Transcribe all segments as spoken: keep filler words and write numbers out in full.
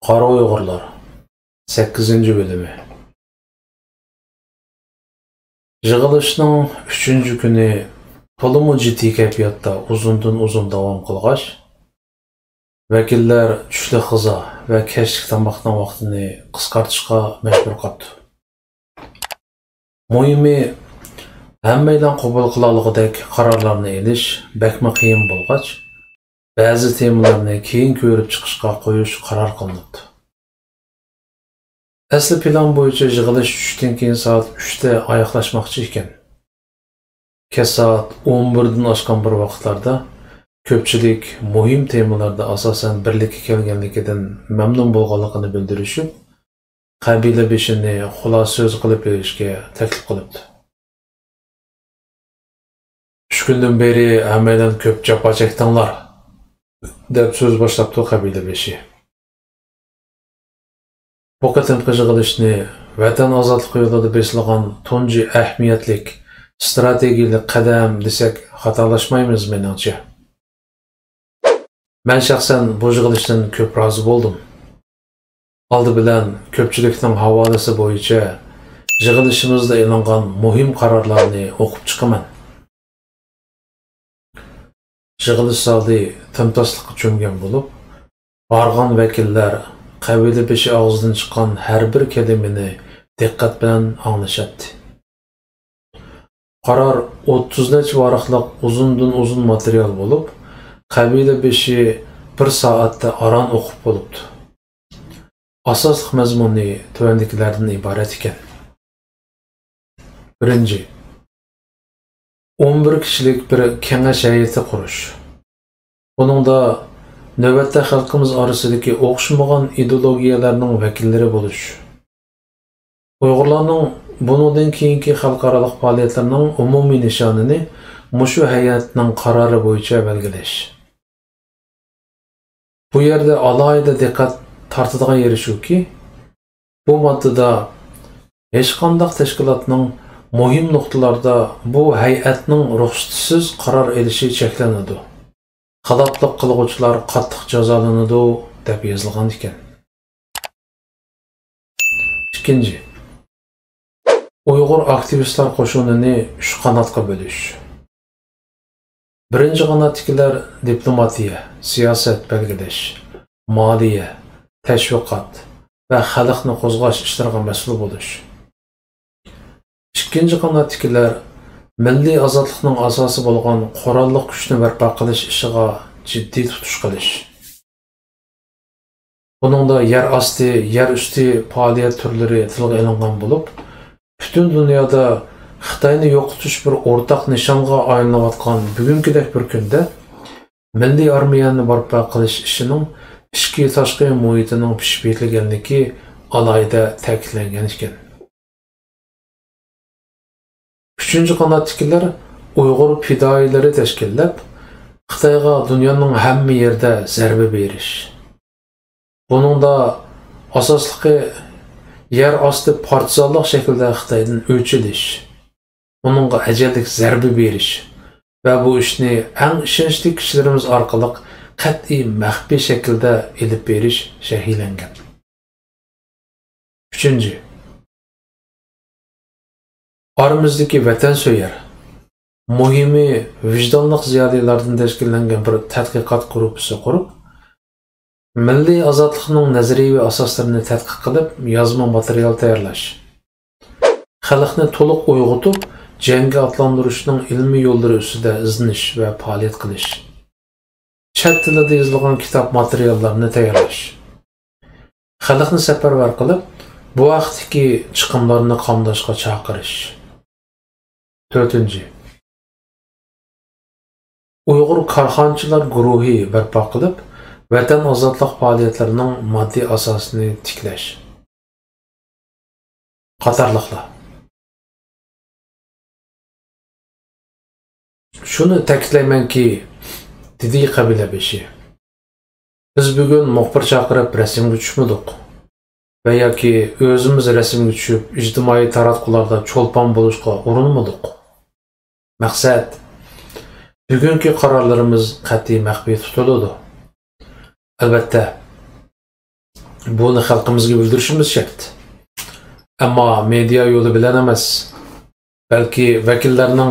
قارا ئۇيغۇرلار، سەككىزىنچى بۆلۈمى. يىغىلىشنىڭ ئۈچىنچى كۈنى تولىمۇ جىددىي كەيپىياتتا ئۇزۇندىن ئۇزۇن داۋام قىلغاچ، ۋەكىللەر چۈشلۈك غىزا ۋە كەچلىك تاماقنىڭ ۋاقتىنى قىسقارتىشقا مەجبۇر قاپتۇ. مۇھىمى، ھەممەيلەن قوبۇل قىلالىغۇدەك قارارلارنى ئېلىش بەكمۇ قىيىن بولغاچ، بەزى تېمىلارنى كېيىن كۆرۈپ چىقىشقا قويۇش قارار قىلىنىپتۇ. ئەسلى پىلان بويىچە يىغىلىش چۈشتىن كېيىن سائەت ئۈچتە ئاياغلاشماقچى ئىكەن. كەچ سائەت ئون بىردىن ئاشقان بىر ۋاقىتلاردا كۆپچىلىك مۇھىم تېمىلاردا ئاساسەن بىرلىككە كەلگەنلىكىدىن مەمنۇن بولغانلىقىنى بىلدۈرۈشۈپ، قەبىلە بېشىنى خۇلاسە سۆزى قىلىپ بېرىشكە تەكلىپ قىلىپتۇ. «ئۈچ كۈندىن بېرى ھەممەيلەن كۆپ جاپا چەكتىڭلار»، دەپ سۆز باشلاپتۇ قەبىلە بېشى. بۇ قېتىمقى يىغىلىشنى ۋەتەن ئازادلىقى يولىدا بېسىلغان تۇنجى ئەھمىيەتلىك ئىستراتېگىيەلىك قەدەم دېسەك خاتالاشمايمىز، مېنىڭچە. مەن شەخسەن بۇ يىغىلىشتىن كۆپ رازى بولدۇم. ئالدى بىلەن كۆپچىلىكنىڭ ھاۋالىسى بويىچە يىغىلىشىمىزدا ئېلىنغان مۇھىم قارارلارنى ئوقۇپ چىقىمەن. يىغىلىش زالى تىمتاسلىققا چۆمگەن بولۇپ، بارغان ۋەكىللەر قەبىلە بېشى ئاغزىدىن چىققان ھەر بىر كەلىمىنى دىققەت بىلەن ئاڭلىشاتتى. قارار ئوتتۇز نەچچە ۋاراقلىق ئۇزۇندىن ئۇزۇن ماتېرىيال بولۇپ، قەبىلە بېشى بىر سائەتتە ئاران ئوقۇپ بولۇپتۇ. ئاساسلىق مەزمۇنى تۆۋەندىكىلەردىن ئىبارەت ئىكەن. بىرىنچى، ئون بىر كىشىلىك بىر كېڭەش ھەيئىتى قۇرۇش. بۇنىڭدا نۆۋەتتە خەلقىمىز ئارىسىدىكى ئوخشىمىغان ئىدېئولوگىيەلەرنىڭ ۋەكىللىرى بولۇش. ئۇيغۇرلارنىڭ بۇنىڭدىن كېيىنكى خەلقئارالىق پائالىيەتلىرىنىڭ ئومۇمىي نىشانىنى مۇشۇ ھەيئەتنىڭ قارارى بويىچە بەلگىلەش. بۇ يەردە ئالاھىدە دىققەت تارتىدىغان يېرى شۇكى، بۇ ماددىدا ھېچقانداق تەشكىلاتنىڭ مۇھىم نۇقتىلاردا بۇ ھەيئەتنىڭ رۇخسىتىسىز قارار ئېلىشى چەكلىنىدۇ. خىلاپلىق قىلغۇچىلار قاتتىق جازالىنىدۇ، دەپ يېزىلغان ئىكەن. ئىككىنچى، ئۇيغۇر ئاكتىۋىستلار قوشۇنىنى ئۈچ قاناتقا بۆلۈش. بىرىنچى قاناتتىكىلەر دىپلوماتىيە، سىياسەت بەلگىلەش، مالىيە، تەشۋىقات ۋە خەلقنى قوزغاش ئىشلىرىغا مەسئۇل بولۇش. ئىككىنچى قاناتتىكىلەر مىللىي ئازادلىقنىڭ ئاساسى بولغان قوراللىق كۈچنى بەرپا قىلىش ئىشىغا جىددىي تۇتۇش قىلىش. بۇنىڭدا يەر ئاستى، يەر ئۈستى پائالىيەت تۈرلىرى تىلغا ئېلىنغان بولۇپ، پۈتۈن دۇنيادا خىتاينى يوقىتىش بىر ئورتاق نىشانغا ئايلىنىۋاتقان بۈگۈنكىدەك بىر كۈندە مىللىي ئارمىيەنى بەرپا قىلىش ئىشىنىڭ ئىچكى تاشقى مۇھىتىنىڭ پىشىپ يېتىلگەنلىكى ئالاھىدە تەكىتلەنگەن ئىكەن. ئۈچىنچى قاناتتىكىلەر ئۇيغۇر پىدائىيلىرى تەشكىللەپ، خىتايغا دۇنيانىڭ ھەممە يېرىدە زەربە بېرىش. بۇنىڭدا ئاساسلىقى يەر ئاستى پارتىزانلىق شەكلىدە خىتايدىن ئۆچ ئېلىش، ئۇنىڭغا ئەجەللىك زەربە بېرىش ۋە بۇ ئىشنى ئەڭ ئىشەنچلىك كىشىلىرىمىز ئارقىلىق قەتئىي مەخپىي شەكىلدە ئېلىپ بېرىش شەرھلەنگەن. ئۈچىنچى، ئارىمىزدىكى ۋەتەنسۆيەر، مۇھىمى ۋىجدانلىق زىيالىيلاردىن تەشكىللەنگەن بىر تەتقىقات گۇرۇپپىسى قۇرۇپ، مىللىي ئازادلىقنىڭ نەزەرىيەۋى ئاساسلىرىنى تەتقىق قىلىپ، يازما ماتېرىيال تەييارلاش، خەلقنى تولۇق ئويغىتىپ، جەڭگە ئاتلاندۇرۇشنىڭ ئىلمىي يوللىرى ئۈستىدە ئىزدىنىش ۋە پائالىيەت قىلىش، چەت تىلىدا يېزىلغان كىتاب ماتېرىياللارنى تەييارلاش، خەلقنى سەپەرۋەر قىلىپ، بۇ ھەقتىكى چىقىملارنى قامداشقا چاقىرىش. تۆتىنچى، ئۇيغۇر كارخانىچىلار گۇرۇھى بەرپا قىلىپ، ۋەتەن ئازادلىق پائالىيەتلىرىنىڭ ماددىي ئاساسىنى تىكلەش قاتارلىقلار. شۇنى تەكىتلەيمەنكى، دېدى قەبىلە بېشى، بىز بۈگۈن مۇخبىر چاقىرىپ رەسىمگە چۈشمىدۇق ۋە ياكى ئۆزىمىز رەسىمگە چۈشۈپ ئىجتىمائىي تاراتقۇلاردا چولپان بولۇشقا ئۇرۇنمىدۇق. مەقسەت، بۈگۈنكى قارارلىرىمىز قەتئىي مەخپىي تۇتۇلىدۇ. ئەلۋەتتە، بۇنى خەلقىمىزگە بىلدۈرۈشىمىز شەرت. ئەمما مېدىيا يولى بىلەن ئەمەس، بەلكى ۋەكىللەرنىڭ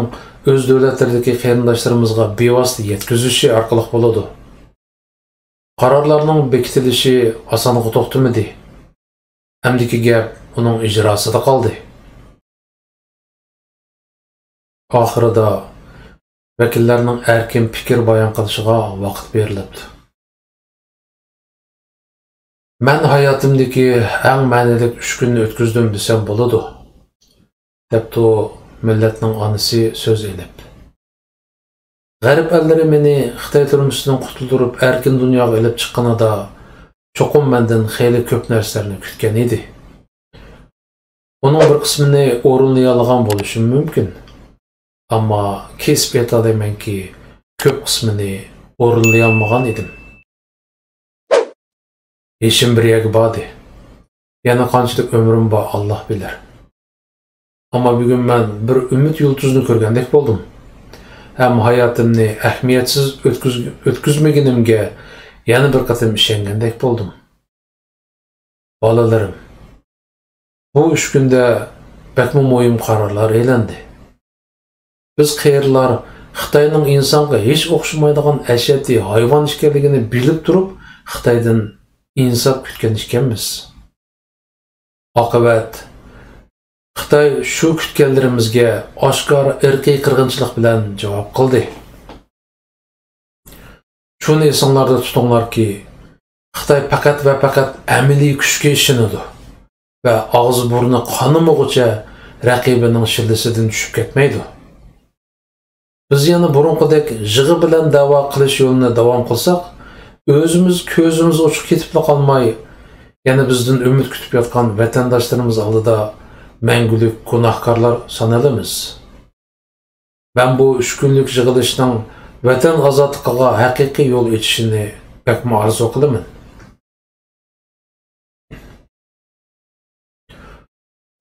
ئۆز دۆلەتلىرىدىكى قېرىنداشلىرىمىزغا بىۋاسىتە يەتكۈزۈشى ئارقىلىق بولىدۇ. قارارلارنىڭ بېكىتىلىشى ئاسانغا توختىمىدى. ئەمدىكى گەپ ئۇنىڭ ئىجراسىدا قالدى. ئاخىرىدا ۋەكىللەرنىڭ ئەركىن پىكىر بايان قىلىشىغا ۋاقىت بېرىلىپتۇ. «مەن ھاياتىمدىكى ئەڭ مەنىلىك ئۈچ كۈننى ئۆتكۈزدۈم دېسەم بولىدۇ»، دەپتۇ مىللەتنىڭ ئانىسى سۆز ئېلىپ. «غەرب ئەللىرى مېنى خىتاي تۈرمىسىدىن قۇتۇلدۇرۇپ ئەركىن دۇنياغا ئېلىپ چىققىنىدا، چوقۇم مەندىن خېلى كۆپ نەرسىلەرنى كۈتكەن ئىدى. ئۇنىڭ بىر قىسمىنى ئورۇنلىيالىغان بولۇشۇم مۇمكىن. ئەمما كېسىپ ئېيتالايمەنكى، كۆپ قىسمىنى ئورۇنلىيالمىغان ئىدىم. يېشىم بىر يەرگە باردى. يەنە قانچىلىك ئۆمرۈم بار، ئاللا بىلەر. ئەمما بۈگۈن مەن بىر ئۈمىد يۇلتۇزىنى كۆرگەندەك بولدۇم. ھەم ھاياتىمنى ئەھمىيەتسىز ئۆتكۈز-، ئۆتكۈزمىگىنىمگە يەنە بىر قېتىم ئىشەنگەندەك بولدۇم. بالىلىرىم، بۇ ئۈچ كۈندە بەكمۇ مۇھىم قارارلار ئېلىندى. بىز قېرىلار خىتاينىڭ ئىنسانغا ھېچ ئوخشىمايدىغان ئەشەددىي ھايۋان ئىكەنلىكىنى بىلىپ تۇرۇپ، خىتايدىن ئىنساپ كۈتكەن ئىكەنمىز. ئاقىۋەت، خىتاي شۇ كۈتكەنلىرىمىزگە ئاشكارا ئىرقىي قىرغىنچىلىق بىلەن جاۋاب قىلدى. شۇنى ئېسىڭلاردا تۇتۇڭلاركى، خىتاي پەقەت ۋە پەقەت ئەمەلىي كۈچكە ئىشىنىدۇ ۋە ئاغزى بۇرنى قانىمىغۇچە رەقىبىنىڭ شىللىسىدىن چۈشۈپ كەتمەيدۇ. بىز يەنە بۇرۇنقىدەك يىغا بىلەن دەۋا قىلىش يولىنى داۋام قىلساق، ئۆزىمىز كۆزىمىز ئوچۇق كېتىپلا قالماي، يەنە بىزدىن ئۈمىد كۈتۈپ ياتقان ۋەتەنداشلىرىمىز ئالدىدا مەڭگۈلۈك گۇناھكارلار سانىلىمىز. مەن بۇ ئۈچ كۈنلۈك يىغىلىشنىڭ ۋەتەن ئازادلىقىغا ھەقىقىي يول ئېچىشىنى بەكمۇ ئارزۇ قىلىمەن.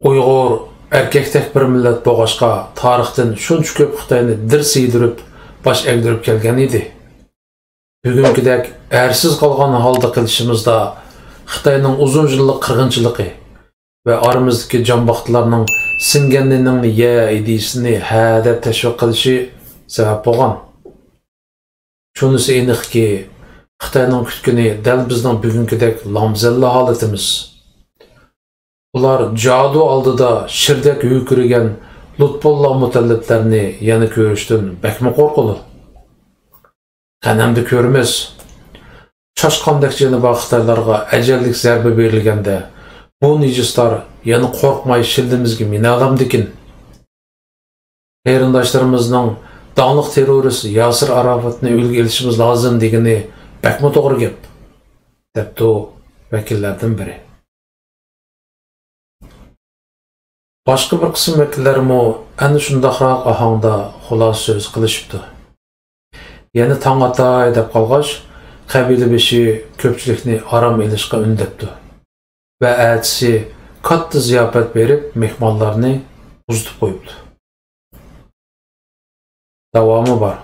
ئۇيغۇر ئەركەكتەك بىر مىللەت بولغاچقا، تارىختىن شۇنچە كۆپ خىتاينى دىرسىيدۈرۈپ، باش ئەگدۈرۈپ كەلگەن ئىدى. بۈگۈنكىدەك ئەرسىز قالغان ھالدا قېلىشىمىزدا، خىتاينىڭ ئۇزۇن يىللىق قىرغىنچىلىقى ۋە ئارىمىزدىكى جانباقتىلارنىڭ «سىڭگەن نېنىڭنى يە» ئىدىيىسىنى ھە دەپ تەشۋىق قىلىشى سەۋەب بولغان. شۇنىسى ئېنىقكى، خىتاينىڭ كۈتكىنى دەل بىزنىڭ بۈگۈنكىدەك لامزەللە ھالىتىمىز. ئۇلار جادۇ ئالدىدا شىردەك ھۆركىرىگەن لۇتپۇللا مۇتەللىپلەرنى يەنە كۆرۈشتىن بەكمۇ قورقىدۇ. قېنى ئەمدى كۆرىمىز. چاشقاندەك جېنى بار خىتايلارغا ئەجەللىك زەربە بېرىلگەندە، بۇ نىجىسلار يەنە قورقماي شىللىمىزگە مىنەلامدىكىن؟ قېرىنداشلىرىمىزنىڭ داڭلىق تېررورىست ياسىر ئاراپاتنى ئۈلگە ئېلىشىمىز لازىم دېگىنى بەكمۇ توغرا گەپ، دەپتۇ ۋەكىللەردىن بىرى. باشقا بىر قىسىم ۋەكىللەرمۇ ئەنە شۇنداقراق ئاھاڭدا خۇلاسە سۆز قىلىشىپتۇ. يەنە تاڭ ئاتاي دەپ قالغاچ، قەبىلە بېشى كۆپچىلىكنى ئارام ئېلىشقا ئۈندەپتۇ ۋە ئەتىسى كاتتا زىياپەت بېرىپ، مېھمانلارنى ئۇزىتىپ قويۇپتۇ. داۋامى بار.